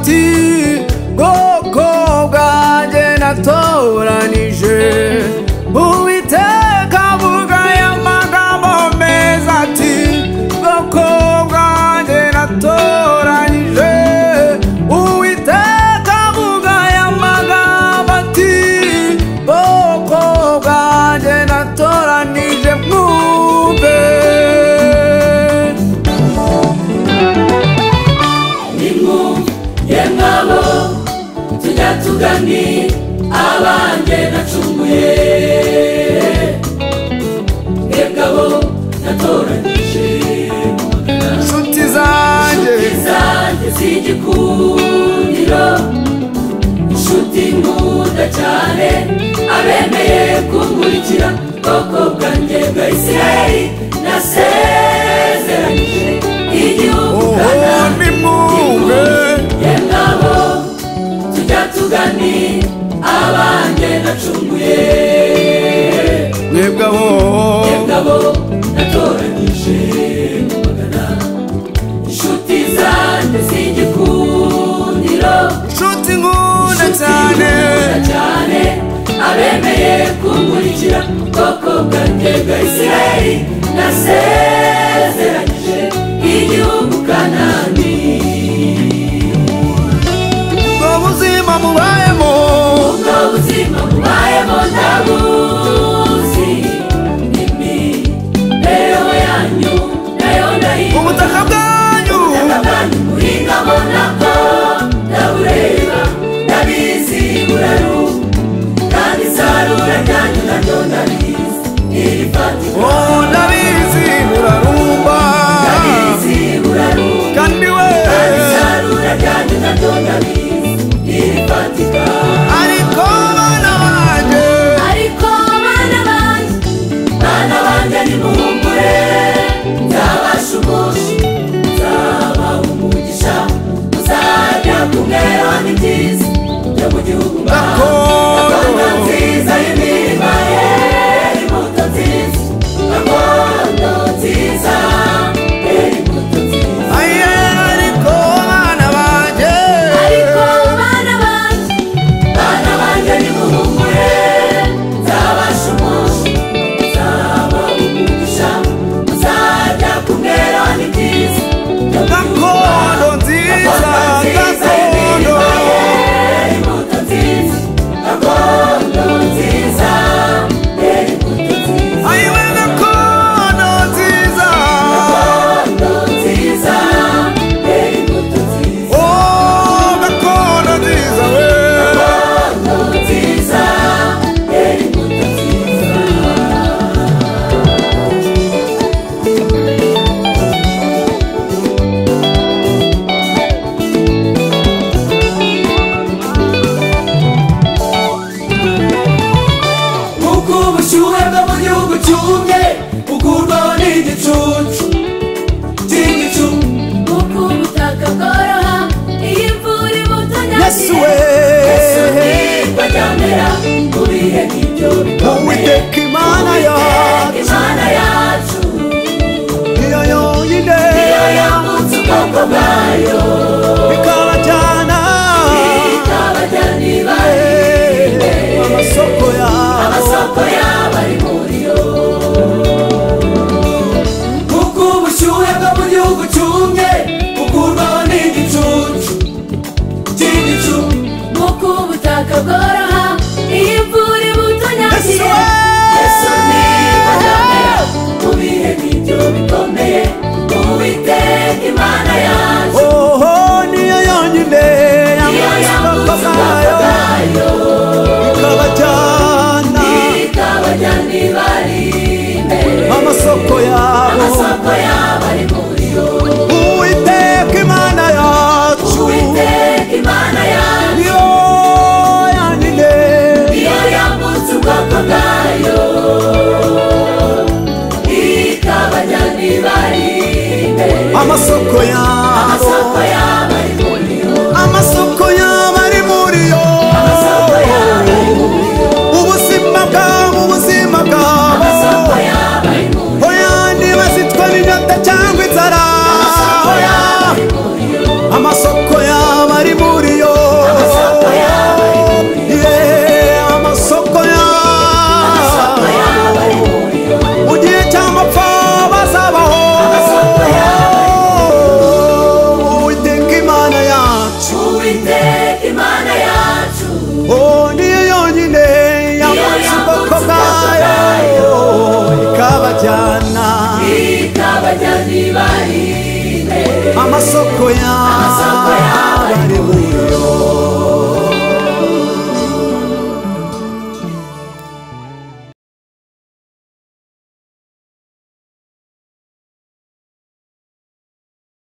ati bwoko bwanjye natoranije. Uwiteka avuga aya magambo meza ati bwoko bwanjye natoranije. Uwiteka avuga aya magambo ati bwoko bwanjye natoranije mwumve. Yemwabo tujya tugani abanjye nacunguye, mwebwabo natoranyije mu magana. Inshuti zanjye, inshuti zanjye z'igikundiro, inshuti nkunda cyane, abemeye kunkurikira, bwoko bwanjye bwa Isirayeli nasezeranyije igihugu oh Kanani. Nimwumve. Yemwabo tujya tugani abanjye nacunguye, mwebwe abo mwebwabo natoranyije mu magana. Inshuti zanjye z'igikundiro, inshuti nkunda inshuti cyane, nkunda cyane, abemeye kunkurikira, bwoko bwanjye bwa Isirayeli nasezeranyije igihugu Kanani. Ubwo buzima mubayemo, ubwo buzima mubayemo ndabuzi, imibereho yanyu nayo ndayibona. Ubutaka bwanyu, ubutaka bwanyu muhingamo nabwo ndabureba, ndabizi buraruha, kandi isarura ryanyu naryo ndabizi ntirifatika. Oh ndabizi burarumba, ndabizi buraruha, kandi we kandi isarura ryanyu naryo ndabizi ntirifatika. Ariko bana banjye, ariko bana banjye, bana banjye nimuhumure, nzabashumusha, nzabaha umugisha, muzajya kumweraho n'ibyiza byo mu gihugu mbaha. Gakondo. Gakondo nziza y'imirima yera imbuto nziza, gakondo nziza yera imbuto nziza. Aye ariko bana banjye, ariko bana banjye, bana banjye nimuhumure, nzabashumusha, nzabaha umugisha, muzajya kumweraho n'ibyiza byo mu gihugu mbaha. Gakondo nziza, gakondo, imbuto nziza, gakondo nziza yera imbuto nziza. Ayiwe gakondo nziza, gakondo nziza yera imbuto nziza. Oh gakondo nziza we, gakondo nziza yera imbuto nziza. Kuko ubushyuhe bwo mu gihugu cyumye bukurwaho n'igicucu cy'igicu. Kuko ubutaka bworoha iyo imvura Yesu ibutonyagiye. we, Yesu nibwo ajyamera mu bihe nk'ibyo bikomeye. Uwiteka Imana yacu, Imana yacu niyo yonyine niyo yambutse ubwoko bwayo, ikabajyana ikabajyana ibari imbere, amasoko yabo, amasoko yabo ari muri yo. Kuko ubushyuhe bwo mu gihugu cyumye bukurwaho n'igicucu cy'igicu. Kuko ubutaka bworoha iyo imvura ibutonyagiye. Yesu we, Yesu nibwo ajyamera mu bihe nk'ibyo bikomeye. Uwiteka Imana yacu oh Oh, niyo yonyine yambutse ubwoko bwayo ikabajyana, ikabajyana ibarinde. Amasoko Amasoko yayo.